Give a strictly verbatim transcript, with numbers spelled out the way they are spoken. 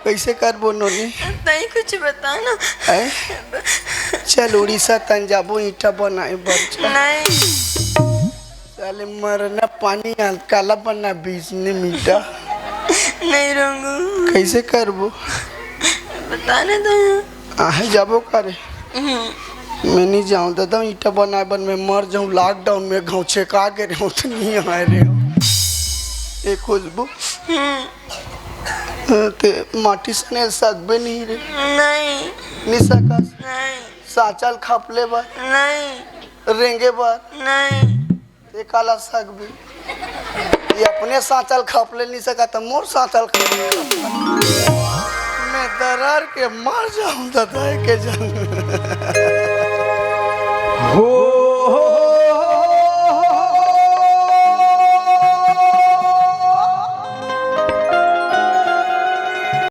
कइसे करबो नोनी? तई कुछ बता ना। हैं? चल उड़ीसा तन जाबो ईंटा बनाए बर। चल। नहीं। साले मरना पानी आल काला बना बीच ने मीठा। नहीं रहूंगा। कइसे करबो? बता ना तो। आहे जाबो करे। हम्म। मैं नहीं जाऊँ दादा ईंटा बनाए बर, मैं मर जाऊँ। लॉकडाउन में गाँव छेका के रहे तो नहीं आए रहे। ए खुशबू, हम्म। ते माटी सने सकबे नहीं रे। नहीं। नहीं सकस। नहीं। साँचल खपले बर, नहीं। रेंगे बर, नहीं। ते काला सकबे। ये अपने साँचल खपले नहीं सका तो मोर साँचल खपले। मैं दरार के मर जाऊँ दादा के जन।